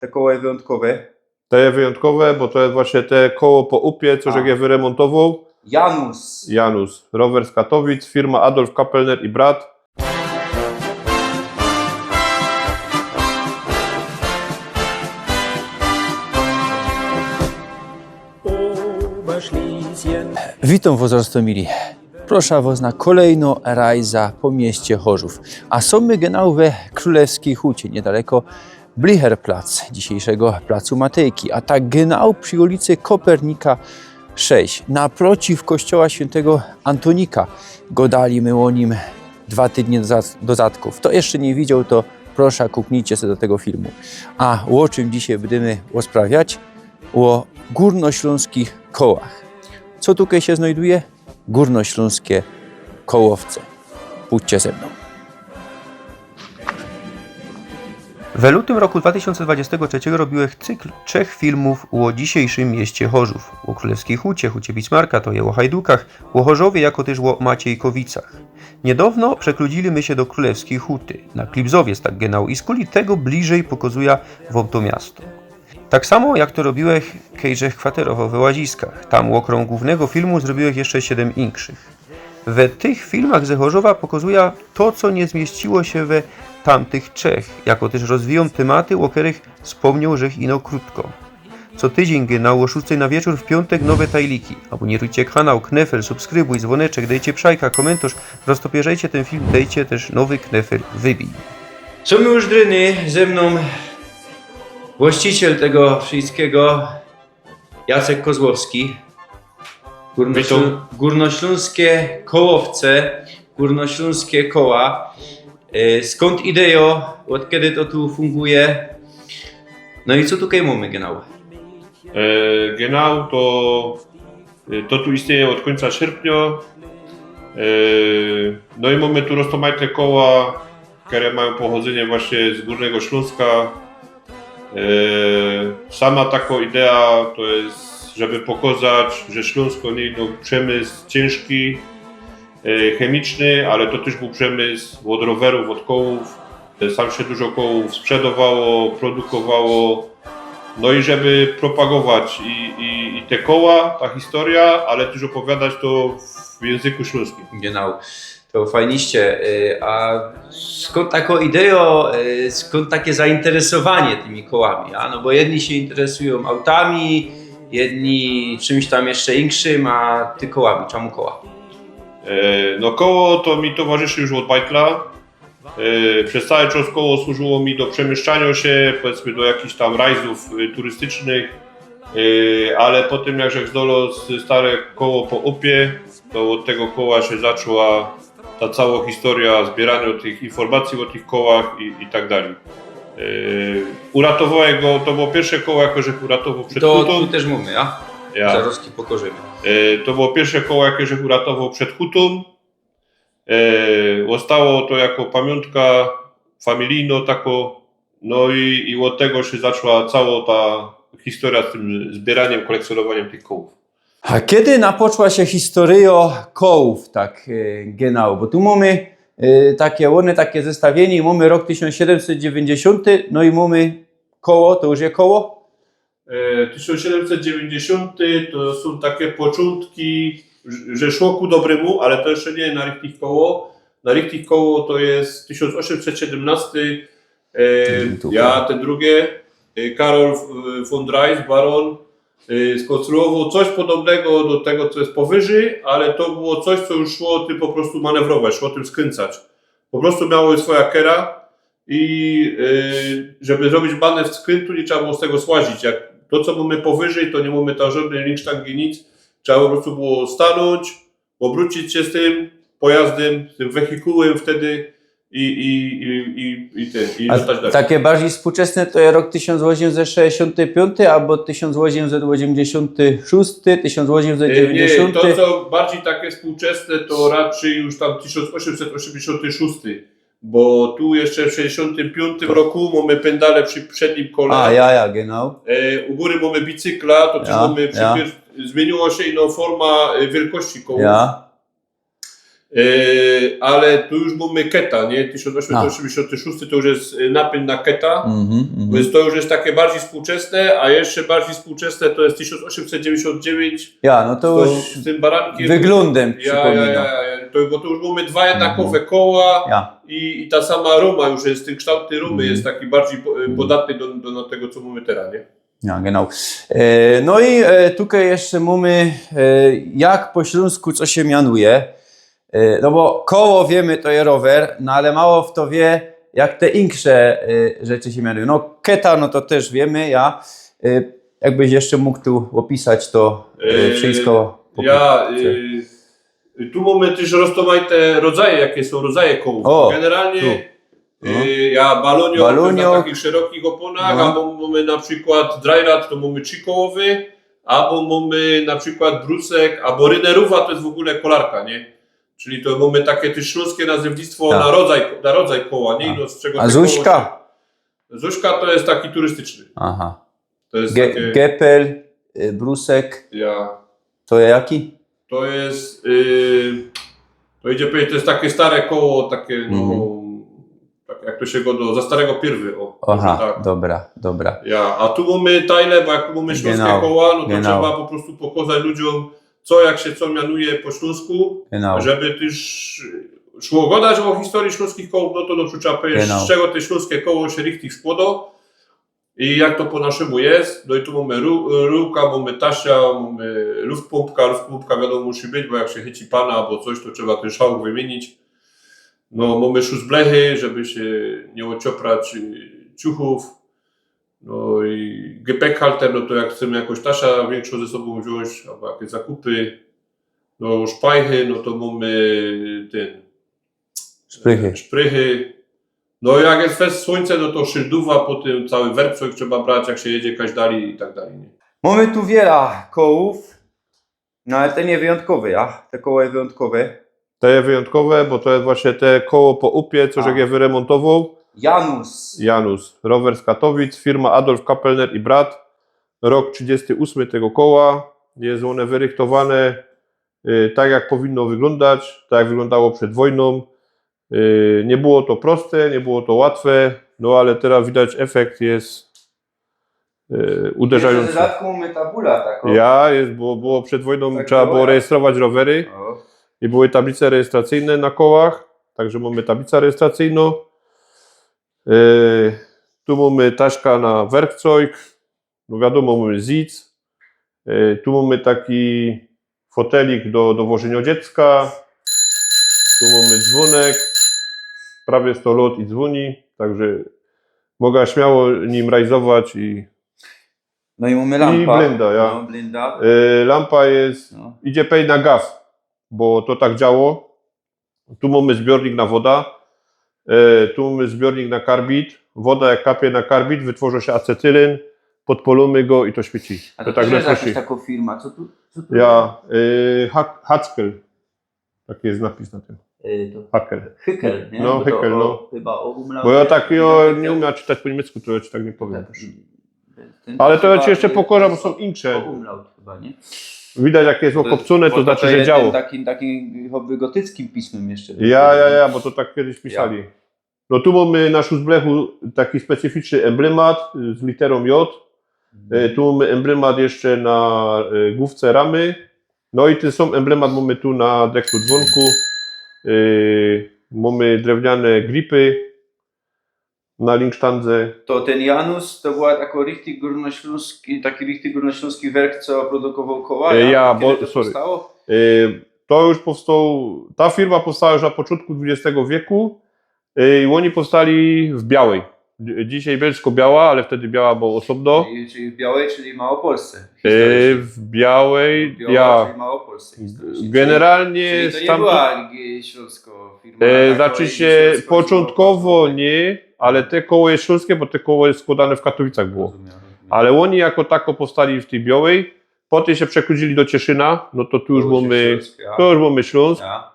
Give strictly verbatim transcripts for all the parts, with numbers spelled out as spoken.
Te koło je wyjątkowe. To je wyjątkowe, bo to je właśnie te koło po upie, co żech je wyremontowoł. Janus. Janus. Rower z Katowic, firma Adolf Kapelner i brat. Witōm wŏs, roztōmili. Proszã wŏs na kolejnõ rajzã po mieście Chorzōw. A sōm my genau we Królewskij Hucie, niedaleko Blicherplatz, dzisiejszego placu Matejki, a tak genau przi ulicy Kopernika sześć, naprociw kościoła świętego Antonika. Gŏdali my ô nim dwa tydnie do zat-, do zatku. Fto jeszcze niy widzioł, to proszã, kuknijcie se do tego filmu. A ô czym dzisiej bydymy rozprawiać? Ô gōrnoślōnskich kołach. Co tukej sie znajduje? Gōrnoślōnskie kołowce. Pōdźcie ze mnōm. We lutym roku dwa tysiōnce dwudziestego trzeciego robiłech cykl trzech filmōw ô dzisiejszym mieście Chorzōw. Ô Królewskij Hucie, Hucie Bismarka, to je ô Hajdukach, ô Chorzowie, jako tyż ô Maciejkowicach. Niydŏwno przekludzili my sie do Królewskij Huty, na Klibzowiec tak genau, i skuli tego bliżyj pokŏzujã wōm to miasto. Tak samo jak to robiłech, kej żech kwaterowoł we Łaziskach. Tam ôkrōm głōwnego filmu zrobiłech jeszcze siedym inkszych. We tych filmach ze Chorzowa pokŏzujã to, co niy zmieściło sie we tamtych trzech, jako tyż rozwijōm tymaty, ô kerych spōmnioł żech ino krōtko. Co tydziyń genau ô szōstej na wieczōr w piōntek nowe tajliki. Abōnirujcie kanał, knefel, subskrybujcie, zwōneczek, dejcie psajka, kōmyntorz, roztopierzejcie tyn film, dejcie tyż nowy knefel wybij. Sōm już dryny, ze mnōm właściciel tego wszystkigo, Jacek Kozłowski. Górnoślō-, Witōm. Górnoślōnskie kołowce, górnoślōnskie koła. E, skōnd idejŏ, ôd kedy to tu funguje? No i co tukej mōmy genau? E, genau to, e, to tu istnieje ôd kōńca sierpnia. E, no i mōmy tu roztōmajte koła, kere majōm pochodzynie właśnie z Górnego Ślōnska. E, sama takŏ idea to je, żeby pokŏzać, że Ślōnsko niy, no, przemysł ciynżki, e, chemiczny, ale to tyż bōł przemysł ôd rowerōw, ôd kołōw. E, sam sie dużo kołōw sprzedowało, produkowało. No i żeby propagować i, i, i te koła, ta historyjŏ, ale tyż ôpowiadać to w jynzyku ślōnskim. Genau. To fajniście. Y, a skōnd takŏ idejŏ, y, skōnd take zainteresowanie tymi kołami? A no bo jedni sie interesujōm autami, jedni czymś tam jeszcze inkszym, a ty kołami. Czymu koła? E, no koło to mi towarzyszy już ôd bajtla. E, przez cały czas koło służyło mi do przemieszczaniŏ sie, powiedzmy do jakichś tam rajzōw, y, turystycznych. E, ale po tym, jak żech znalŏzł stare koło po upie, to ôd tego koła sie zaczła ta całŏ historyjŏ, zbiyraniŏ tych informacji ô tych kołach i, i tak dalij. E, uratowoł żech go, to było piyrsze koło, jakie żech uratowoł przed hutōm. To tu tyż mōmy, a? Ja. Zarŏzki pokŏżymy. E, to było piyrsze koło, jakie żech uratowoł przed hutōm. E, ôstało to jako pamiōntka familijnŏ takŏ, no i, i ôd tego sie zaczła całŏ ta historyjŏ z tym zbiyraniym, kolekcjōnowaniym tych kołōw. A kedy napoczła sie historyjŏ kołōw, tak, e, genau? Bo tu mōmy, e, take, ône, take zestawiynie, mōmy rok tysiōnc siedymset dziewiyńćdziesiōnty, no i mōmy koło, to już je koło? E, tysiōnc siedymset dziewiyńćdziesiōnty to sōm take poczōntki, że, że szło ku dobrymu, ale to jeszcze niy na richtig koło. Na richtig koło to je tysiōnc ôziymset siedymnŏsty, e, Czyli tu ja, koło. Tyn drugi, e, Karol, e, von Drais, baron, e, skonstruowoł coś podobnego do tego, co je powyżyj, ale to było coś, co już szło tym po prostu manewrować, szło tym skryncywać. Po prostu miało swojŏ kera i, e, żeby zrobić manewr skryntu, niy trzeba było z tego słazić. Jak to, co mōmy powyżyj, to niy mōmy tam żŏdnyj ringsztangi, nic. Trzeba po prostu było stanōńć, ôbrucić sie z tym pojazdym, z tym wehikułym wtedy i, i, i, i, i ten, i A dostać dalij. Take bardzij współczesne to je rok tysiōnc ôziymset szezdziesiōnty piōnty abo tysiōnc ôziymset ôziymdziesiōnty szōsty, tysiōnc ôziymset dziewiyńćdziesiōnty. E, niy, to, co bardzij take współczesne, to raczyj już tam tysiōnc ôziymset ôziymdziesiōnty szōsty. Bo tu jeszcze w sześćdziesiōntym piōntym roku mōmy pyndale przi przednim kole. A, ja, ja, genau. E, u gōry mōmy bicykla, to tyż Ja, mōmy ja. Przypier-, zmiyniło sie ino forma, e, wielkości kołōw. Ja. E, ale tu już mōmy Keta, nie? Tysiōnc osiemset osiemdziesiōnt szōsty to już je, e, napynd na Keta, Mhm, mhm. Więc to już je takie bardzij współczesne, a jeszcze bardzij współczesne to je tysiōnc osiemset dziewiyńćdziesiōnt dziewiyńć Ja, no to z, już z tym barankiym. wyglōndym Ja, ja, przypōmina. ja, ja. To, bo to już mōmy dwa jednakowe koła Ja. i, i ta sama rōma już je, tyn ksztołt tyj rōmy Mhm. je taki bardzij po- podatny do, do, do tego, co mōmy terŏz, nie? Ja, genau. E, no i e, tukej jeszcze mōmy, e, jak po ślōnsku co sie mianuje. E, no bo koło wiymy, to je rower, no ale mało fto wiy, jak te insze e, rzeczy sie mianuje. No keta, no to tyż wiymy, ja. E, jakbyś jeszcze mōg tu ôpisać to e, E, wszystko. Ja, y, tu mōmy tyż roztōmajte rodzaje, jakie sōm rodzaje kołōw. O, Generalnie tu. No. y, ja, balonio, Balonio. Na takich szerokich ôpōnach, No. Abo mōmy na przikłod dryrat, to mōmy trzikołowy, abo mōmy na przikłod brusek, abo rynerowa to je w ogōle kolarka, nie? Czyli to mōmy takie tyż ślōnskie nazywnictwo Tak. na rodzaj, na rodzaj koła, nie? A. No, z czego A te zuśka? koła- Zuśka to je taki turystyczny. Aha. To je Ge, takie... Gepel, y, brusek, Ja. to je jaki? To je, y, to idzie powiedzieć, to je takie stare koło, takie, no, Mhm. tak jak to sie godo, za starego pierwy, o. Aha, może tak. Dobra, dobra. Ja, a tu mōmy tajle, bo jak tu mōmy ślōnskie Genau, koła, no to genau. Trzeba po prostu pokazać ludziom, co jak sie co mianuje po ślōnsku, Genau. Żeby tyż szło godać ô historii ślōnskich kołōw, no to na przikłod trzeba powiedzieć, Genau. Z czego te ślōnskie koło sie richtig skłodo i jak to po naszymu je. No i tu mōmy ru, ruka, mōmy tasia, mōmy luftpōmpka. Luftpōmpka wiadōmo musi być, bo jak sie chyci pana abo coś, to trzeba tyn szałk wymienić. No, mōmy szusblechy, żeby sie niy ôcioprać, y, ciuchōw. No i gepäckhalter, no to jak chcemy jakoś tasia wiynkszŏ ze sobōm wziōńć, abo jakeś zakupy. No, szpajchy, no to mōmy tyn Szprychy. Szprychy. No jak je fest słōńce, no to szyldowa, potym cały Werkzeug trzeba brać, jak sie jedzie kaś dalij i tak dalij, nie? Mōmy tu wiela kołōw, no ale te niy wyjōntkowe, ja? Te koło je wyjōntkowe. To je wyjōntkowe, bo to je właśnie te koło po upie, co A. Żech je wyremontowoł. Janus. Janus. Rower z Katowic, firma Adolf Kapellner i brat. Rok trzidziesty ôsmy tego koła. Je ône wyrychtowane, y, tak, jak powinno wyglōndać, tak, jak wyglōndało przed wojnōm. Y, niy było to proste, niy było to łatwe, no ale terŏz widać efekt je, y, uderzający. W dodatku mōmy ta bula takŏ. Ja, je, bo było przed wojnōm, Tak trzeba było, było ja. rejestrować rowery O. i były tablice rejestracyjne na kołach, także mōmy tablica rejestracyjnŏ. Y, tu mōmy taśka na Werkzeug, no wiadōmo, mōmy zidz. Y, tu mōmy taki fotelik do, do wożynio dziecka. Tu mōmy dzwōnek. Prawie sto lŏt i dzwōni, także moga śmiało nim rajzować i No i mōmy lampa. I blinda, ja. No, blinda. Y, lampa je, No. idzie pej na gaz, bo to tak działo. Tu mōmy zbiornik na woda, y, tu mōmy zbiornik na karbid. Woda jak kapie na karbid, wytworzŏ sie acetylyn, podpolōmy go i to świyci. A To to tak tyż je najprostij. Jakŏś takŏ firma, co tu? Co tu? Ja, y, Hack-, Hackel. Taki je napis na tym. Y, to Hackel. Hyckel, nie? No, Bo to Hyckel, o, no. Chyba o umlaut. Bo ja tak, jo, niy umiã czytać po niymiecku, to jo ci tak niy powiym. Ten Ale to jo chyba, ci jeszcze y, pokŏżã, bo sōm O insze. umlaut chyba, nie? Widać, jak je ôkopcōne, to znaczy, że działo. Takim, takim choćby gotyckim pismym jeszcze. Ja, ja, ja, bo to tak kiedyś pisali. No tu mōmy na szusblechu taki specyficzny emblemat, y, z literōm J. Y, tu mōmy emblemat jeszcze na, y, głōwce ramy. No i tyn sōm emblemat mōmy tu na deklu dzwōnku. Y, mōmy drewniane gripy na linksztandze. To tyn Janus to była takŏ richtig gōrnoślōnski, taki richtig gōrnoślōnski werk, co produkowoł koła, E, ja? Ja, Kiedy bo, to sorry. Powstało? Y, to już powstał, ta firma powstała już na poczōntku dwudziestego wieku, y, i ôni powstali w Białej. Dzi-, dzisiej Bielsko-Biała, ale wtedy Biała było ôsobno. Czyli, czyli w Białej, czyli Małopolsce. Y, w Białej, Biała, ja. Czyli Małopolsce. Historycznie. Generalnie Czyli to niy stamtąd- była y, ślōnsko firma. E, taka znaczy i sie, ślōnsko- poczōntkowo niy, ale te koło je ślōnskie, bo te koło je skłodane w Katowicach było. Rozumiem, rozumiem. Ale ôni jako tako powstali w tyj Białej, potym sie przekudzili do Cieszyna, no to tu już To już mōmy, je Ślōnsk, ja. to już mōmy Ślōnsk, Ja.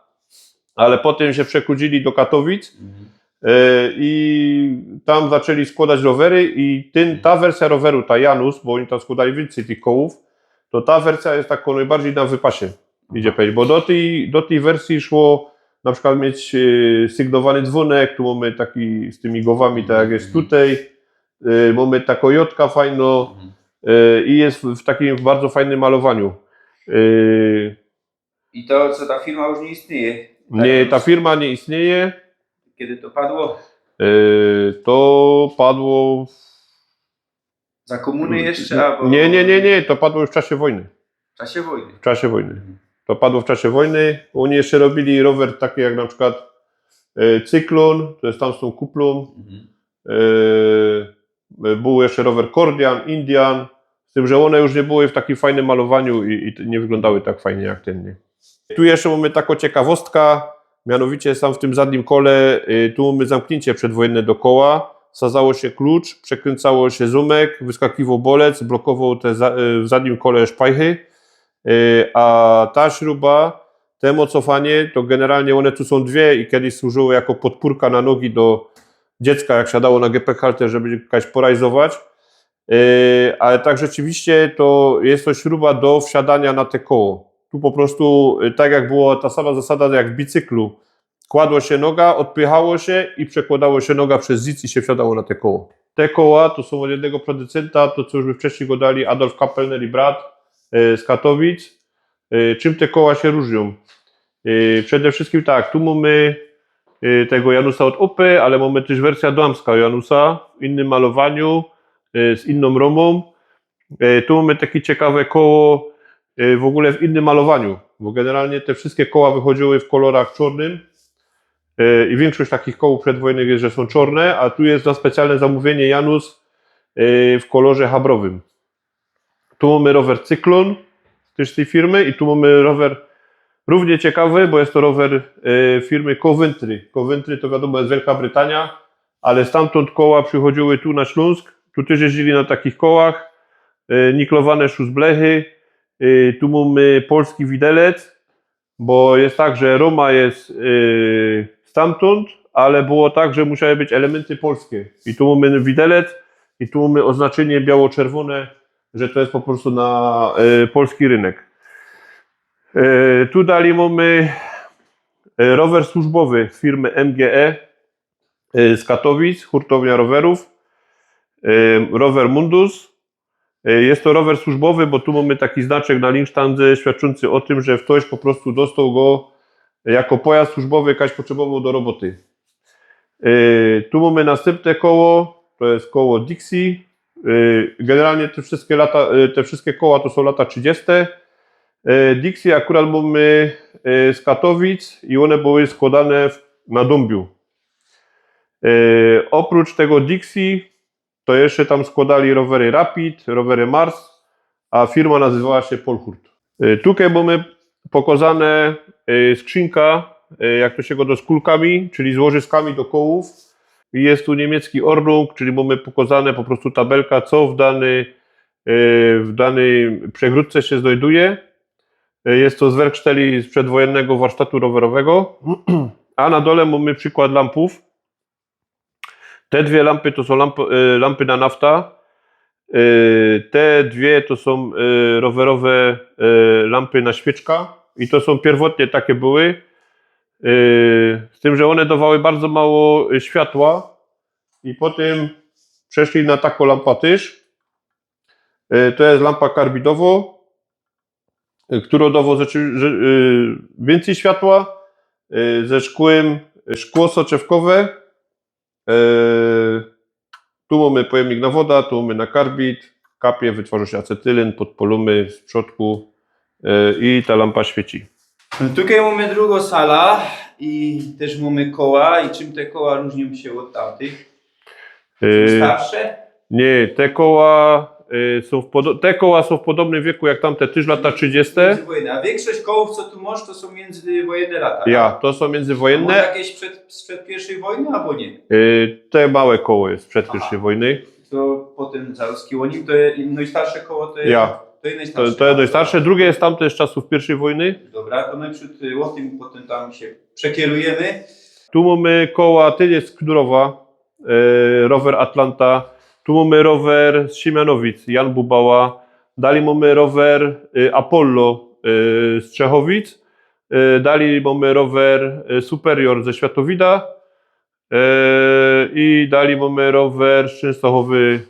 ale potym sie przekudzili do Katowic, Mhm. e, i tam zaczli skłodać rowery i tyn, ta wersyjŏ roweru, ta Janus, bo ôni tam skłodali wiyncyj tych kołōw, to ta wersyjŏ je tako nojbardzij na wypasie, idzie powiedzieć, bo do tyj, do tyj wersyje szło na przikłod mieć e, sygnowany dzwonek, tu mōmy taki z tymi gowami, tak jak je tutaj, e, mōmy takõ jotka fajno e, i je w, w takim bardzo fajnym malowaniu. E, I to, co ta firma już nie istnieje. Nie, ta firma nie istnieje. Kiedy to padło? E, to padło. Za komuny jeszcze? Albo... Nie, nie, nie, nie, to padło już w czasie wojny. W czasie wojny. W czasie wojny. To padło w czasie wojny. Oni jeszcze robili rower taki jak na przykład e, Cyklon, to jest tam z tą kuplą. E, był jeszcze rower Kordian, Indian, z tym, że one już nie były w takim fajnym malowaniu i, i nie wyglądały tak fajnie jak ten. Nie? Tu jeszcze mamy taką ciekawostka, mianowicie sam w tym zadnim kole, y, tu mamy zamknięcie przedwojenne do koła, sadzało się klucz, przekręcało się zumek, wyskakiwał bolec, blokował te za, y, w zadnim kole szpajchy, y, a ta śruba, te mocofanie, to generalnie one tu są dwie i kiedyś służyły jako podpórka na nogi do dziecka, jak siadało na G P K L T, żeby kogoś porajzować. Yy, ale tak rzeczywiście to jest to śruba do wsiadania na te koło. Tu po prostu, yy, tak jak było ta sama zasada jak w bicyklu. Kładło się noga, odpychało się i przekładało się noga przez zic i się wsiadało na te koło. Te koła to są od jednego producenta, to co już my wcześniej godali, Adolf Kappelner i brat yy, z Katowic. Yy, czym te koła się różnią? Yy, przede wszystkim tak, tu mamy yy, tego Janusa od Opy, ale mamy też wersja damska Janusa w innym malowaniu, yy, z inną romą. Yy, tu mamy takie ciekawe koło yy, w ogóle w innym malowaniu, bo generalnie te wszystkie koła wychodziły w kolorach czarnym yy, i większość takich kołów przedwojennych jest, że są czarne, a tu jest na specjalne zamówienie Janus yy, w kolorze habrowym. Tu mamy rower Cyklon, też z tej firmy, i tu mamy rower równie ciekawy, bo jest to rower e, firmy Coventry. Coventry to wiadomo jest Wielka Brytania, ale stamtąd koła przychodziły tu na Śląsk. Tu też jeździli na takich kołach, e, niklowane szusblechy. E, tu mamy polski widelec, bo jest tak, że Roma jest e, stamtąd, ale było tak, że musiały być elementy polskie. I tu mamy widelec i tu mamy oznaczenie biało-czerwone, że to jest po prostu na e, polski rynek. E, tu dalej mamy e, rower służbowy firmy M G E e, z Katowic, hurtownia rowerów. E, rower Mundus. E, jest to rower służbowy, bo tu mamy taki znaczek na linkstandze świadczący o tym, że ktoś po prostu dostał go jako pojazd służbowy, jakoś potrzebował do roboty. E, tu mamy następne koło, to jest koło Dixie. E, generalnie te wszystkie, lata, e, te wszystkie koła to są lata trzydzieste. E, Dixie akurat mamy e, z Katowic i one były składane w, na Dąbiu. E, oprócz tego Dixie to jeszcze tam składali rowery Rapid, rowery Mars, a firma nazywała się Polhurt. E, tutaj mamy pokazane e, skrzynka, e, jak to się gada, z kulkami, czyli złożyskami do kołów. I jest tu niemiecki Ordnung, czyli mamy pokazane po prostu tabelka, co w, dany, e, w danej przegródce się znajduje. E, Jest to z werkszteli z przedwojennego warsztatu rowerowego. A na dole mamy przykład lampów. Te dwie lampy to są lampy, e, lampy na nafta. E, Te dwie to są e, rowerowe e, lampy na świeczka. I to są pierwotnie takie były. E, Z tym, że one dawały bardzo mało e, światła. I potem przeszli na taką lampę też. E, To jest lampa karbidowo, e, która dawa rzeczy, że, e, więcej światła e, ze szkłem, szkło soczewkowe. E, Tu mamy pojemnik na woda, tu mamy na karbid, kapie, wytwarza się acetylen, podpalamy z przodku e, i ta lampa świeci. Tutaj mamy drugą salę i też mamy koła. I czym te koła różnią się od tamtych? E, Starsze? Nie, te koła e, są w, podo- te koła są w podobnym wieku jak tamte, też lata trzydzieste. Międzywojenne. A większość kołów, co tu masz, to są międzywojenne lata. Ja, to są A może międzywojenne. Jakieś sprzed, sprzed pierwszej wojny, albo nie? E, Te małe koło jest sprzed pierwszej wojny. To potem zaraz kiło nim, to je, najstarsze koło to jest. Ja. To jest To, najstarsze. To jest najstarsze, drugie jest tamte z czasów pierwszej wojny. Dobra, to najprzód y, o tym, potem tam się przekierujemy. Tu mamy koła, ten jest z Knurowa, e, rower Atlanta. Tu mamy rower z Siemianowic, Jan Bubała. Dalej mamy rower e, Apollo e, z Czechowic. E, dali mōmy rower e, Superior ze Światowida e, i dali mōmy rower z Czynstochowy.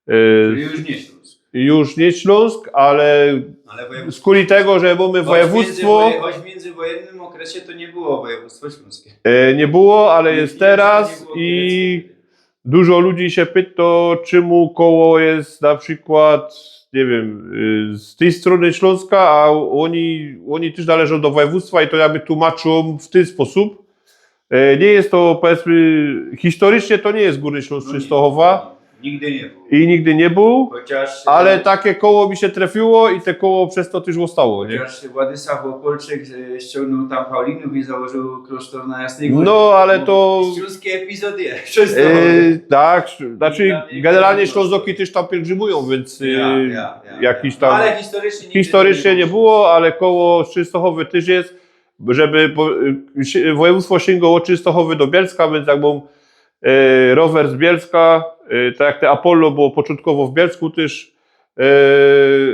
E, Czyli już nie Śląsk. Już nie Śląsk, ale Ale województwo. Skuli tego, że mōmy Choć województwo, między, choć w międzywojennym okresie to nie było województwo śląskie. E, nie było, ale jest Jeszcze teraz nie było i Grecji. Dużo ludzi się pyta, czemu koło jest na przykład, nie wiem, y, z tej strony Śląska, a oni, oni też należą do województwa i to jakby tłumaczą w ten sposób. E, Nie jest to, powiedzmy, historycznie to nie jest Górny Śląsk No nie. Czynstochowa Nigdy nie był. i nigdy nie był, Chociaż, ale e, takie koło mi się trafiło i te koło przez to też zostało, nie? Chociaż Władysław Opolczyk e, ściągnął tam Paulinów i założył klasztor na Jasnej Górze. No, ale to Śląski epizod jest. Przez to. E, tak, znaczy Generalnie generalnie Ślązoki Ślązoki też tam pielgrzymują, więc e, Ja, ja, ja, jakiś ja. tam Ale historycznie nigdy historycznie tego nie było, ale koło z Czynstochowy też jest, żeby, bo, y, si- województwo sięgało od Czynstochowy do Bielska, więc jak mam e, rower z Bielska, e, tak jak te Apollo było początkowo w Bielsku też e,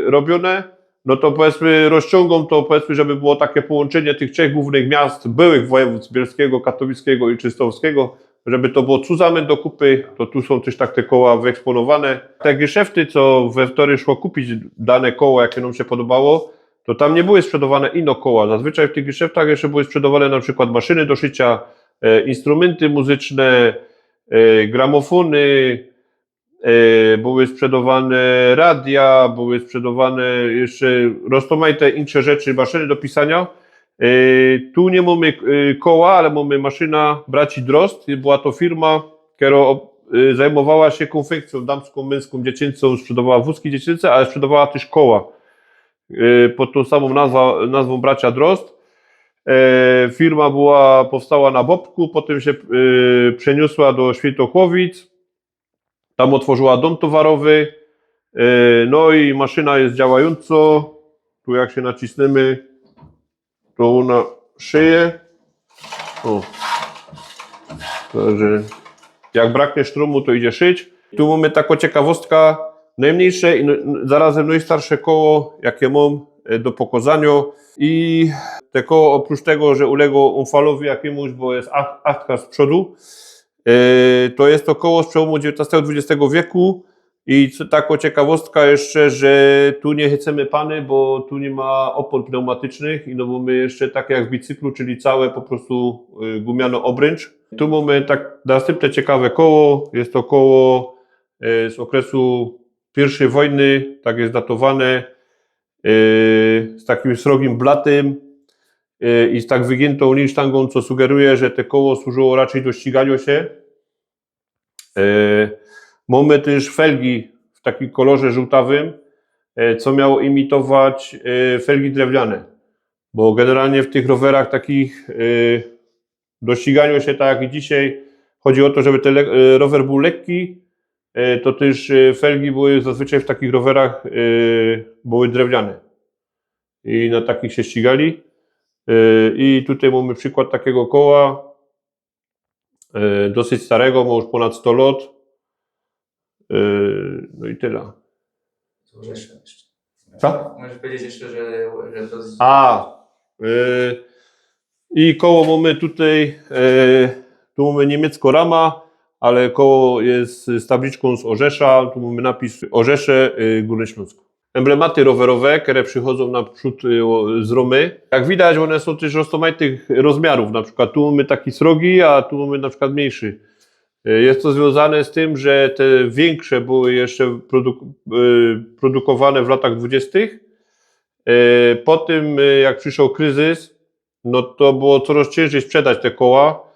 robione, no to powiedzmy rozciągam to, powiedzmy, żeby było takie połączenie tych trzech głównych miast, byłych województw bielskiego, katowickiego i czynstochowskiego, żeby to było zusammen do kupy, to tu są też tak te koła wyeksponowane. Te geszefty, co we wtory szło kupić dane koło, jakie nam się podobało, to tam nie były sprzedawane ino koła. Zazwyczaj w tych geszeftach jeszcze były sprzedawane na przykład maszyny do szycia, e, instrumenty muzyczne, e, gramofony, e, były sprzedawane radia, były sprzedawane jeszcze rozmaite inne rzeczy, maszyny do pisania. E, Tu nie mamy e, koła, ale mamy maszyna braci Drozd. Była to firma, która e, zajmowała się konfekcją damską, męską, dziecięcą, sprzedawała wózki dziecięce, ale sprzedawała też koła e, pod tą samą nazwą, nazwą bracia Drozd. E, Firma była, powstała na Bobku, potem się e, przeniosła do Świętochłowic. Tam otworzyła dom towarowy. E, No i maszyna jest działającą. Tu jak się nacisniemy, to ona szyje. O. Także jak braknie sztrumu, to idzie szyć. Tu mamy taką ciekawostka. Najmniejsze i no- zarazem najstarsze koło, jakie mam e, do pokazania. I te koło oprócz tego, że uległo umfalowi jakiemuś, bo jest ach- achtka z przodu, e, to jest to koło z przełomu dziewiętnastego dwudziestego wieku. I co- taką ciekawostka jeszcze, że tu nie chycymy pany, bo tu nie ma opon pneumatycznych i no mamy jeszcze tak jak w bicyklu, czyli całe po prostu y, gumiano obręcz. Tu mamy tak następne ciekawe koło. Jest to koło e, z okresu pierwszej wojny, tak jest datowane, e, z takim srogim blatym e, i z tak wygiętą linsztangą, co sugeruje, że te koło służyło raczej do ściganiu się. E, Mamy też felgi w takim kolorze żółtawym, e, co miało imitować e, felgi drewniane. Bo generalnie w tych rowerach takich e, do ściganiu się, tak jak i dzisiaj, chodzi o to, żeby ten le- e, rower był lekki, e, to też e, felgi były zazwyczaj w takich rowerach e, były drewniane. I na takich się ścigali. E, I tutaj mamy przykład takiego koła, e, dosyć starego, ma już ponad sto lat. E, No i tyle. Możesz jeszcze. Co? Możesz powiedzieć jeszcze, że, że to jest... A, e, i koło mamy tutaj, e, tu mamy niemiecką ramę, ale koło jest z tabliczką z Orzesza, tu mamy napis Orzesze, y, Górny Śląsk. Emblematy rowerowe, które przychodzą naprzód y, o- z Romy. Jak widać, one są też rozmaitych rozmiarów. Na przykład tu mamy taki srogi, a tu mamy na przykład mniejszy. Y, Jest to związane z tym, że te większe były jeszcze produk- y, produkowane w latach dwudziestych. Y, Po tym, y, jak przyszedł kryzys, no to było coraz ciężej sprzedać te koła.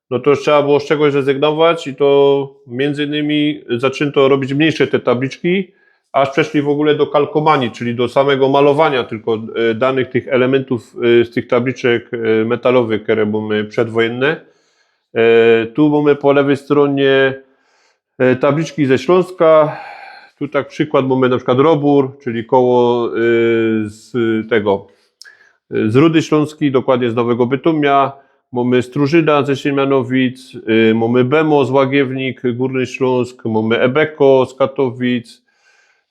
No to trzeba było z czegoś rezygnować i to między innymi zaczęto robić mniejsze te tabliczki, aż przeszli w ogóle do kalkomanii, czyli do samego malowania tylko e, danych tych elementów e, z tych tabliczek e, metalowych, które były przedwojenne. E, Tu mamy po lewej stronie e, tabliczki ze Śląska. Tu tak przykład mamy na przykład Robór, czyli koło e, z tego e, z Rudy Śląskiej, dokładnie z Nowego Bytomia. Mamy Strużyna ze Siemianowic, e, mamy Bemo z Łagiewnik, Górny Śląsk, mamy Ebeko z Katowic,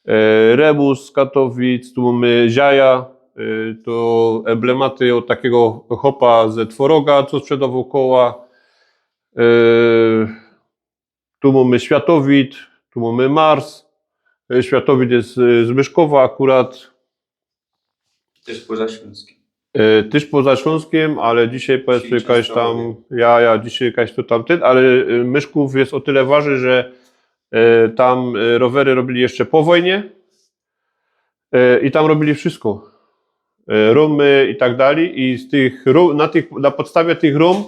e, Remus z Katowic, tu mamy Ziaja, Y, to emblematy ôd takigo chopa ze Tworoga, co sprzedowoł koła. Y, Tu mōmy Światowid, tu mōmy Mars. Y, Światowid je, y, z Myszkowa akurat. Tyż poza Ślōnskim. Y, tyż poza Ślōnskim, ale dzisiej, powiydzmy, jakaś tam, ja, ja, dzisiej jakaś to tamtyn, ale, y, Myszkōw je ô tyle ważny, że, y, tam, y, rowery robiyli jeszcze po wojnie. Y, i tam robiyli wszystko. Y, rōmy i tak dalij. I z tych rōm, na tych, na podstawie tych rōm,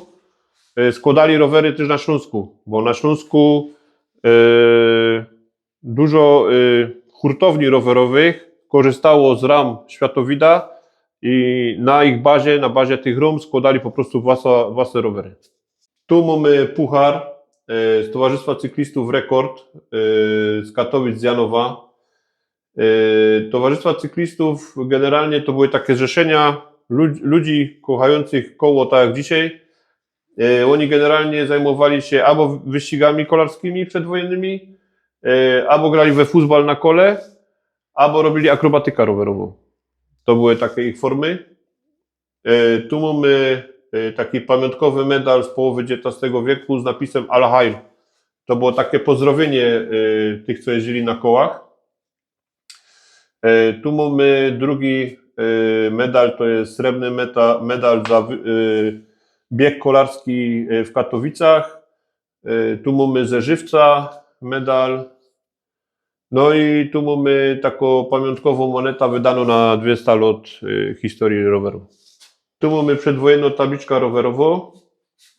y, skłodali rowery tyż na Ślōnsku, bo na Ślōnsku, y, dużo, y, hurtowni rowerowych korzystało z ram Światowida i na ich bazie, na bazie tych rōm skłodali po prostu własne, własne rowery. Tu mōmy puchar, y, z Towarzystwa Cyklistōw Rekord, y, z Katowic, z Janowa. Y, Towarzystwa Cyklistōw generalnie to były take zrzeszenia lud-, ludzi kochajōncych koło tak jak dzisiej. Y, ôni generalnie zajmowali sie abo wyścigami kolarskimi przedwojennymi, y, abo grali we fuzbal na kole, abo robiyli akrobatyka rowerowõ. To były take ich formy. Y, tu mōmy, y, taki pamiōntkowy medal z połowy dziewiynastogo wieku z napisym Alaheil. To było take pozdrowiynie, y, tych, co jeździli na kołach. Y, tu mōmy drugi, y, medal, to je srebrny meta-, medal za wy-, y, bieg kolarski, y, w Katowicach. Y, tu mōmy ze Żywca medal. No i tu mōmy takõ pamiōntkowõ monetã wydanõ na dwiesta lot, y, historii roweru. Tu mōmy przedwojennõ tabliczka rowerowõ.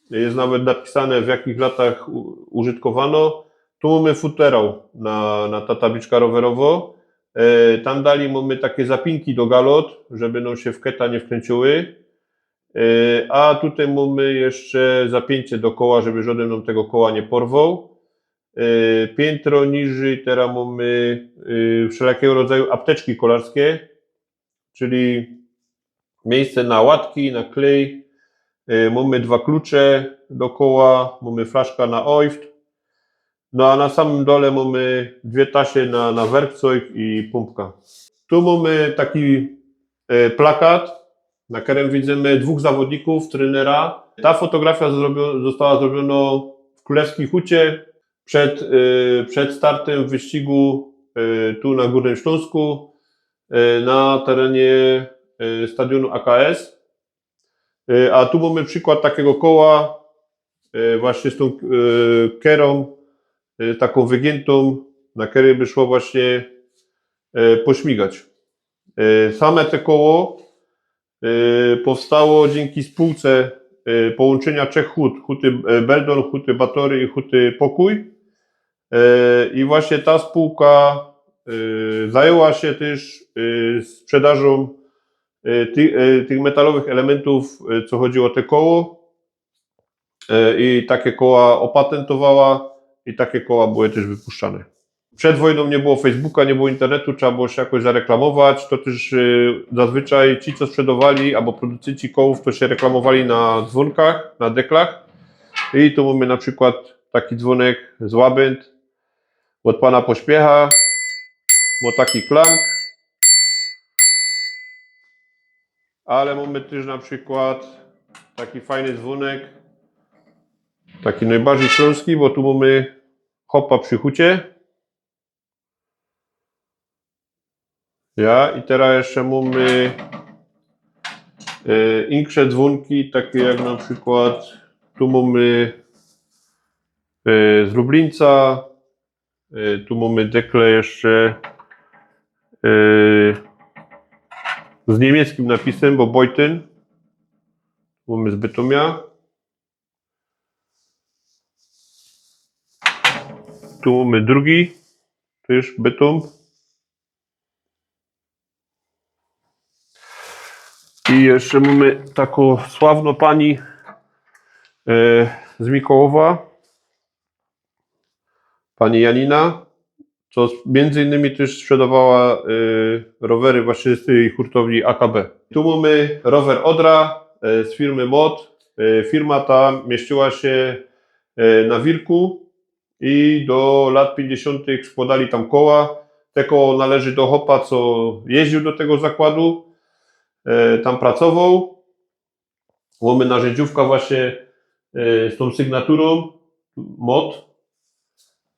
Je nawet napisane, w jakich latach u-, użytkowano. Tu mōmy futerał na, na ta tabliczka rowerowõ. E, tam dalij mōmy take zapinki do galot, żeby nōm sie w keta niy wkryncyły. E, a tutaj mōmy jeszcze zapięcie do koła, żeby żodyn nōm tego koła niy porwoł. E, piętro niżyj terŏz mōmy, e, wszelakiego rodzaju apteczki kolarskie, czyli miejsce na łatki, na klej. E, mōmy dwa klucze do koła, mōmy flaszka na ojft. No a na samym dole mōmy dwie tasie na, na werkzeuk i pōmpka. Tu mōmy taki, e, plakat, na kerym widzymy dwōch zawodnikōw, trenera. Ta fotografia zrobio-, została zrobiōno w Krōlewskij Hucie przed, e, przed startym wyścigu, e, tu na Gōrnym Ślōnsku, e, na terenie, e, stadiōnu A K S. E, a tu mōmy przikład takigo koła, e, właśnie z tōm, e, kerōm, e, takōm wygiętōm, na kerej by szło właśnie, e, pośmigać. E, same te koło, e, powstało dziynki spōłce, e, połōnczynia trzech hut, huty, e, Beldon, huty Batory i huty Pokōj. E, i właśnie ta spōłka, e, zajęła sie tyż, e, sprzedażōm, e, ty-, e, tych metalowych elementōw, e, co chodzi ô te koło. E, i take koła ôpatyntowała i take koła były tyż wypuszczane. Przed wojnōm niy było Facebooka, niy było internetu, trzeba było sie jakoś zareklamować. To tyż, e, zazwyczaj ci, co sprzedowali, abo producynczi kołōw, to sie reklamowali na dzwōnkach, na deklach. I tu mōmy na przikład taki dzwōnek z Łabęd ôd pana Pośpiecha. Mŏ taki klang. Ale mōmy tyż na przikład taki fajny dzwōnek. Taki nojbardzij ślōnski, bo tu mōmy chopa przi hucie. Ja, i terŏz jeszcze mōmy, e, inksze dzwōnki, take jak na przikład tu mōmy, e, z Lublińca, e, tu mōmy dekle jeszcze, e, z niymieckim napisym, bo Beuthen. Tu mōmy z Bytōmia. Tu mōmy drugi, tyż Bytōm. I jeszcze mōmy takõ sławnõ pani, e, z Mikołowa, pani Janina, co s-, między innymi tyż sprzedawała, e, rowery właśnie z tyj hurtowni A K B. Tu mōmy rower Odra, e, z firmy Mot. E, firma ta mieściła sie, e, na Wirku i do lat piyńćdziesiōntych skłodali tam koła. Te koło należy do chopa, co jeździōł do tego zakładu. e, tam pracowoł. Mōmy narzyndziōwka właśnie e, z tōm sygnaturōm, mod.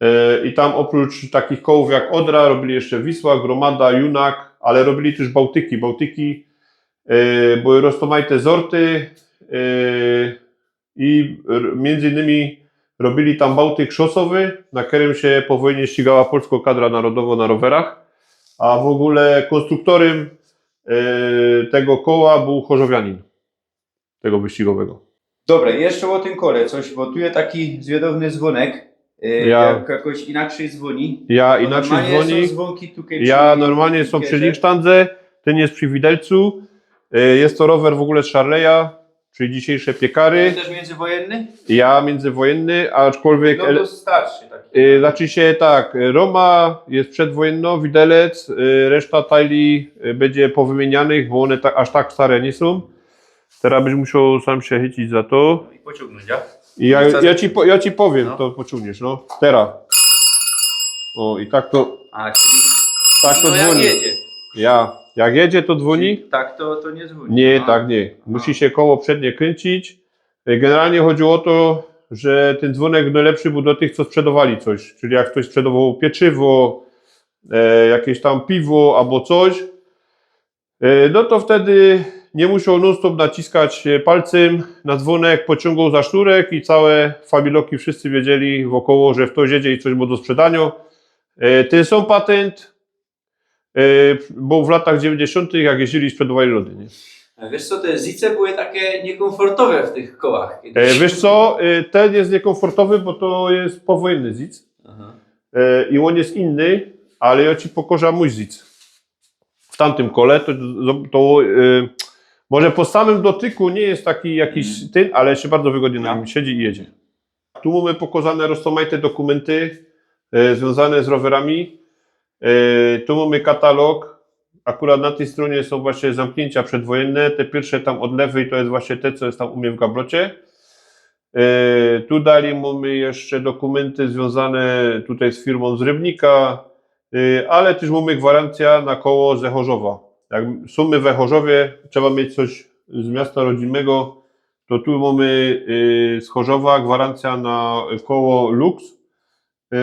E, I tam ôprōcz takich kołōw jak Odra robiyli jeszcze Wisła, Grōmada, Junak, ale robiyli tyż Bałtyki. Bałtyki e, były roztōmajte zorty e, i r- miyndzy innymi robiyli tam Bałtyk szosowy, na kerym sie po wojnie ścigała polsko kadra narodowo na rowerach, a w ogōle kōnstruktorym e, tego koła bōł chorzowianin tego wyścigowego. Dobra, jeszcze ô tym kole coś, bo tu je taki zwiadowny zwōnek. E, Ja- Jak jakoś inaczyj zwōni. Ja Bo inaczyj normalnie zwōni. Są zwōnki tukej Ja przy normalnie sōm przy Junkerze. Linkstandze, tyn je przy widelcu. E, Je to rower w ogōle z Charleya, czyli dzisiejsze To piekary. też międzywojenny? Ja międzywojenny, aczkolwiek... No ele- to starszy taki. E, Znaczy sie tak, e, rōma je przedwojenno, widelec, e, reszta tajli e, bydzie powymienianych, bo ône ta, aż tak stare niy sōm. Teroz byś musioł sam sie chycić za to. I pociōngnōńć, ja? I ja, I co- ja, ci, po, ja ci powiym, No. To pociōngniesz, no. Teroz. O, i tak to, A, czyli tak to no jak dzwoni. Jedzie. Ja, jak jedzie, to dzwoni? Czyli tak to, to niy zwōni. Nie, A. Tak nie. Musi się koło przednie kręcić. E, Generalnie chodziło ô to, że tyn dzwōnek nojlepszy bōł do tych, co sprzedowali coś. Czyli jak ftoś sprzedowoł pieczywo, e, jakeś tam piwo abo coś, e, no to wtedy niy musioł non-stop naciskać e, palcym na dzwōnek, pociōngoł za sznurek i cołke familoki, wszyscy wiedzieli wokoło, że ftoś jedzie i coś mo do sprzedaniŏ. E, Tyn sōm patynt e, bōł w latach dziewiyńćdziesiōntych, jak jeździli i sprzedowali lody, nie? A wiesz co, te zice były takie niekōmfortowe w tych kołach E, kiedyś. Wiesz co, e, tyn je niekōmfortowy, bo to je powojenny zic Aha. e, i ôn je inny, ale jo ci pokorzã mōj zic. W tamtym kole to, to e, może po samym dotyku niy je taki jakiś tyn, ale sie bardzo wygodnie na Ja. nim siedzi i jedzie. Tu mōmy pokozane roztōmajte dokōmynty e, zwiōnzane z rowerami. E, tu mōmy katalog. Akurat na tyj strōnie sōm właśnie zamkniyncie przedwojenne. Te piyrwsze tam ôd lewyj to je właśnie te, co je tam u mie w gablocie. E, Tu dalij mōmy jeszcze dokōmynty zwiōnzane tutaj z firmōm z Rybnika, e, ale tyż mōmy gwarancyjõ na koło ze Chorzowa. Jak sōm my we Chorzowie, trzeba mieć coś z miasta rodzimego, to tu mōmy e, z Chorzowa gwarancyjõ na koło Lux. E,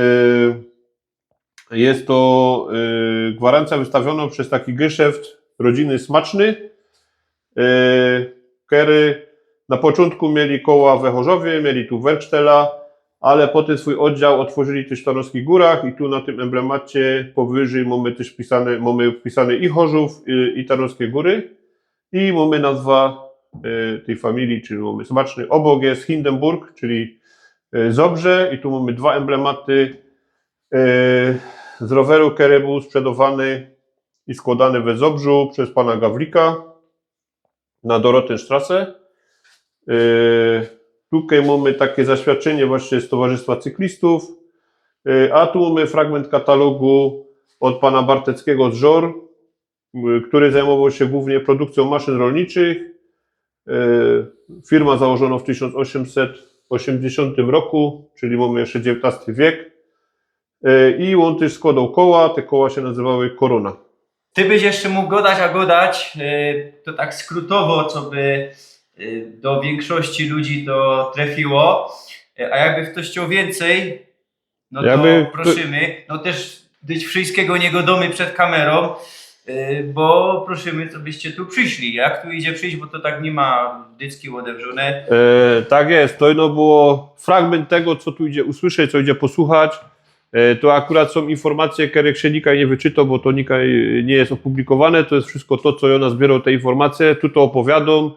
Je to e, gwarancyjŏ wystawionŏ bez taki geszeft rodziny Smaczny, e, kerzy na poczōntku mieli koła we Chorzowie, mieli tu Werksztela, ale potym swōj ôddział ôtworzyli tyż w Tarnowskich Gōrach i tu na tym emblemacie powyżyj mōmy tyż pisane, mōmy pisane i Chorzōw, i, i Tarnowskie Gōry. I mōmy nazwa e, tyj familije, czyli mōmy Smaczny. Ôbok je Hindenburg, czyli e, Zobrze, i tu mōmy dwa emblematy e, z roweru, kery bōł sprzedowany i skłodany we Zobrzu bez pana Gawlika na Dorotenstrasse. E, Tukej mōmy takie zaświadczynie właśnie Stowarzystwa Cyklistōw, e, a tu mōmy fragmynt katalogu ôd pana Barteckiego z Żor, e, kery zajmowoł sie głōwnie produkcyjōm maszyn rolniczych. E, Firma założonŏ w tysiōnc ôziymset ôziymdziesiōntym roku, czyli mōmy jeszcze dziewiyntōsty wiek. E, I ôn tyż skłodoł koła, te koła sie nazywały Korōna. Ty byś jeszcze mōg godać, a godać, e, to tak skrótowo, co by e, do wiynkszości ludzi to trefiło. E, A jakby ftoś chcioł wiyncyj, no to Jakby- prosimy. No tyż dyć wszyjskigo niy godōmy przed kamerōm, e, bo prosimy, co byście tu prziszli. Jak tu idzie prziś, bo to tak niy ma dycki ôdewrzōne. E, Tak je, to jedno było fragmynt tego, co tu idzie usłyszeć, co idzie posłuchać. E, To akurat sōm informacje, kerych sie nikaj niy wyczyto, bo to nikaj niy je ôpublikowane. To je wszysko to, co jo nazbieroł te informacje. Tu to ôpowiadōm.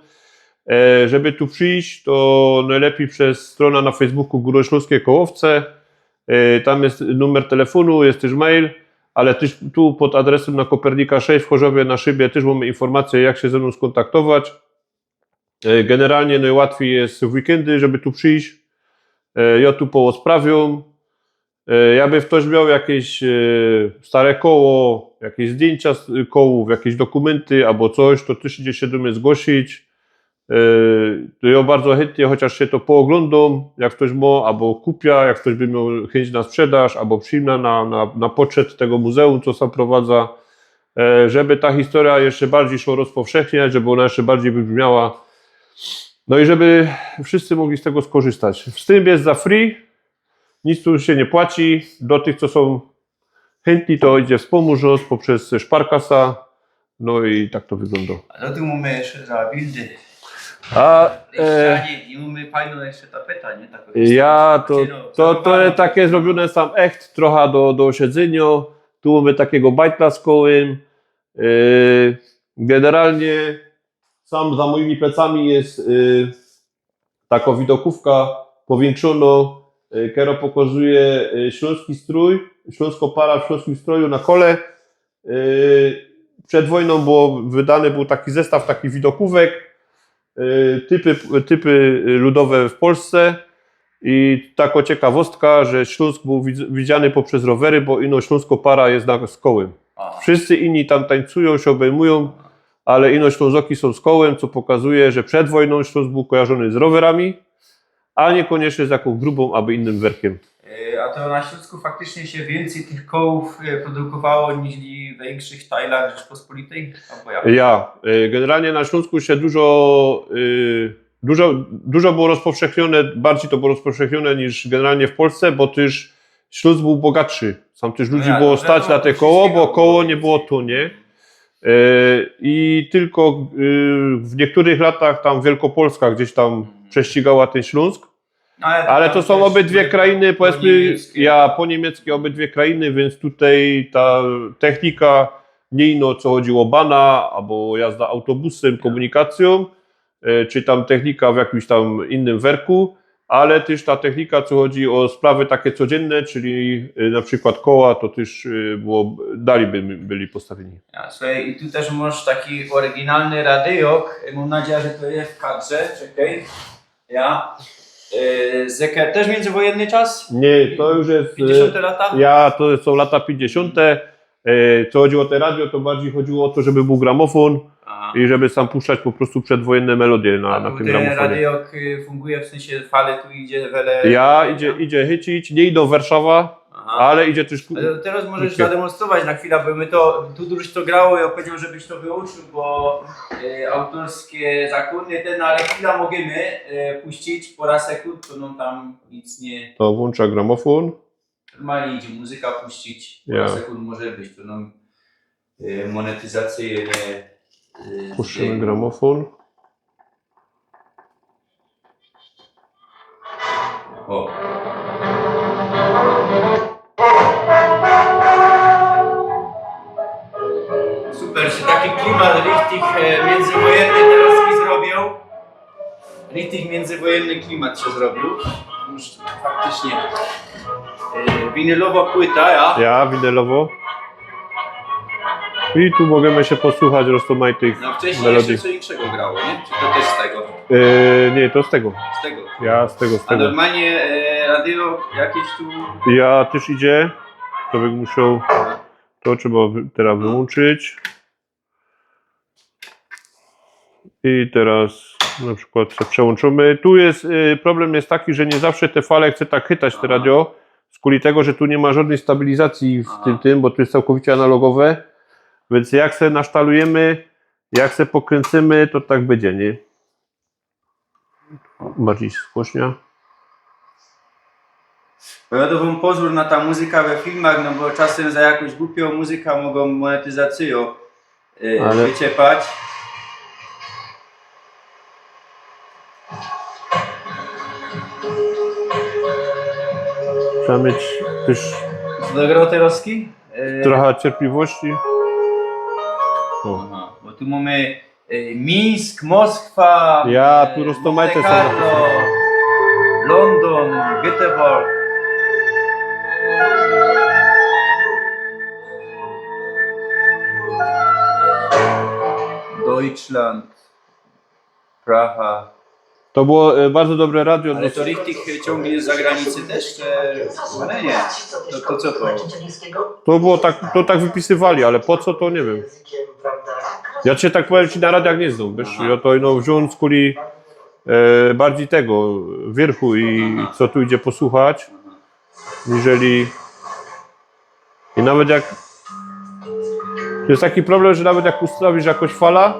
E, Żeby tu prziś, to nojlepij bez strōna na Facebooku Gōroślōskie Kołowce. E, Tam je numer telefōnu, je tyż mail, ale tyż tu pod adresym na Kopernika sześć w Chorzowie na Szybie tyż mōmy informacje, jak sie ze mnōm skōntaktować. E, Generalnie nojłatwij je w weekendy, żeby tu prziś. E, Jo tu połosprawiōm. E, Jakby ftoś mioł jakeś e, stare koło, jakeś zdjyńcia z kołōw, jakeś dokōmynty abo coś, to tyż idzie sie do mie zgłosić. E, To jo bardzo chyntnie chociŏż sie to pooglōndōm, jak ftoś mo, abo kupiã, jak ftoś by mioł chyńć na sprzedaż, abo przijmã na, na, na poczet tego muzeum, co sam prowadzã. e, żeby ta historia jeszcze bardziej szła rozpowszechniać, żeby ona jeszcze bardziej wybrzmiała. No i żeby wszyscy mogli z tego skorzystać. Wstynp jest za free, nic tu się nie płaci. Do tych, co są chętni, to idzie wspomōżność poprzez Sparkasa. No i tak to wygląda. A co tu mōmy jeszcze za bildy? A Jeszcze e, nie, i mōmy fajno jeszcze tapeta, nie? Taką ja to, Znaczy, no, to, to jest takie zrobione sam echt, trochę do, do siedzenia. Tu mamy takiego bajtla z kołym. E, generalnie sam za moimi plecami jest e, taka widokówka powiększona, e, która pokazuje e, śląski strój, śląską parę w śląskim stroju na kole. E, przed wojną było wydany był taki zestaw takich widokówek, e, typy, typy ludowe w Polsce. I taka ciekawostka, że Śląsk był widz- widziany poprzez rowery, bo ino śląskô para jest na z kołym. A, Wszyscy inni tam tańcują, się obejmują, ale ino Ślązoki są z kołym, co pokazuje, że przed wojną Śląsk był kojarzony z rowerami, a niekoniecznie z jakąś grubą albo innym werkiem. e, a to na Śląsku faktycznie się więcej tych kołów e, produkowało niż w większych tajlach Rzeczpospolitej? Albo jak? Ja, y, generalnie na Śląsku się dużo, y, dużo, dużo było rozpowszechnione, bardziej to było rozpowszechnione niż generalnie w Polsce, bo też Śląsk był bogatszy. Sam też ludzi No ja, było no stać wiadomo, na te to koło, wszystkiego bo koło było. Nie było tanie. E, I tylko y, w niektórych latach tam Wielkopolska gdzieś tam prześcigała ten Śląsk. No, ale, Ale tam to są też obydwie były krainy, po powiedzmy, niemieckie. Ja po niemieckie obydwie krainy, więc tutaj ta technika, nie ino co chodziło o bana, albo jazda autobusem, komunikacją, e, czy tam technika w jakimś tam innym werku, ale też ta technika, co chodzi o sprawy takie codzienne, czyli e, na przykład koła, to też e, było, dalej by, byli postawieni. Ja, słuchaj, i tu też masz taki oryginalny radyjok. Mam nadzieję, że to jest w kadrze. Czekaj. Ja. E, zeke, też międzywojenny czas? Nie, to już jest. e, pięćdziesiąte lata? Ja, to są lata pięćdziesiąte. E, Co chodziło o te radio, to bardziej chodziło o to, żeby był gramofon Aha. I żeby sam puszczać po prostu przedwojenne melodie na, A na tu tym ten gramofonie. Radyjok y, funguje, w sensie fale tu idzie, wele. Ja idzie, idzie chycić, nie idą w Warszawę, Aha. Ale idzie też. ku- Ale teraz możesz Krótkie. zademonstrować na chwilę, bo my to tu dużo to grało i ja powiedział, żebyś to wyłączył, bo e, autorskie zakłōny ten, ale chwilę możemy e, puścić, parę sekund, to nam tam nic nie. To włączę gramofon. Normalnie idzie muzyka puścić, parę Ja. sekund może być, to nam e, monetyzacyjnie. E, Puszczymy zdejmie. Gramofon. O. Super, się taki klimat richtig e, międzywojenny teraz mi zrobił. Richtig międzywojenny klimat się zrobił. Już faktycznie e, winylowa płyta, ja. Ja, winylowo. I tu możemy się posłuchać rozmaitych No wcześniej melodii. Jeszcze co innego grało, nie? Czy to też z tego? E, nie, to z tego. Z tego. Ja z tego, z A tego. Normalnie e, radio jakieś tu. Ja też idzie. To bym musiał. To trzeba wy- teraz wyłączyć. I teraz na przykład się przełączymy. Tu jest y, problem jest taki, że nie zawsze te fale chce tak chytać te radio, skuli tego, że tu nie ma żadnej stabilizacji w Aha. Tym, tym, bo tu jest całkowicie analogowe. Więc jak se nasztalujemy, jak se pokręcymy, to tak będzie, nie? Bardziej zgłośnia. Bo ja dawam pozór na ta muzyka we filmach, no bo czasem za jakąś głupią muzykę mogą monetyzację e, Ale- wyciepać. Trzeba mieć też Zagrał Terowski? E, trochę cierpliwości. O. Aha, bo tu mamy e, Mińsk, Moskwa, Ja, e, tu rozmaite Monte są. Carlo, London, Göteborg, Deutschland, Praha. To było e, bardzo dobre radio. Ale do- to richtig ciągnie z zagranicy też, czy... No nie, to, to co to? To było tak, to tak wypisywali, ale po co, to nie wiem. Ja cię tak powiem ci na radiach nie znam, wiesz, ja to no, wziąłem skuli e, bardziej tego wierchu i co tu idzie posłuchać, niżeli i nawet jak To jest taki problem, że nawet jak ustawisz jakoś fala,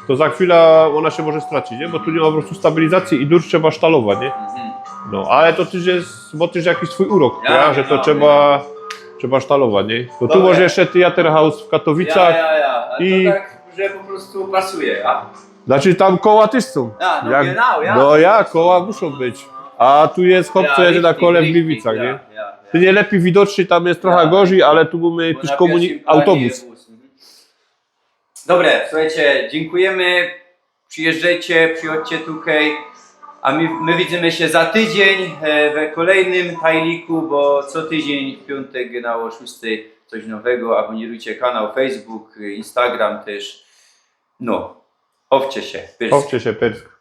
to za chwilę ona się może stracić, nie? Bo tu nie ma po prostu stabilizacji i dur trzeba sztalować, nie? No, ale to też jest, bo też jakiś swój urok, Ja, ja, że ja, to ja. trzeba, trzeba sztalować, nie? Bo tu Dobra. Może jeszcze Theaterhaus w Katowicach. Ja, ja, ja. A I- to tak, że po prostu pasuje. A, Znaczy tam koła też są. a no Jak- genau, ja. No ja, koła muszą być. A tu jest chłop, co jedzie na kole w Gliwicach, nie? Ty nie lepiej widocznie, tam jest trochę Ja. Gorzej, ale tu mamy jakiś komunik autobus. Dobre, słuchajcie, dziękujemy. Przyjeżdżajcie, przychodźcie tutaj. A my, my widzimy się za tydzień e, we kolejnym Tajliku, bo co tydzień w piątek na o szóstej coś nowego. Abonujcie kanał Facebook, Instagram też. No, owcie się. Pysk. Owcie się, pysk.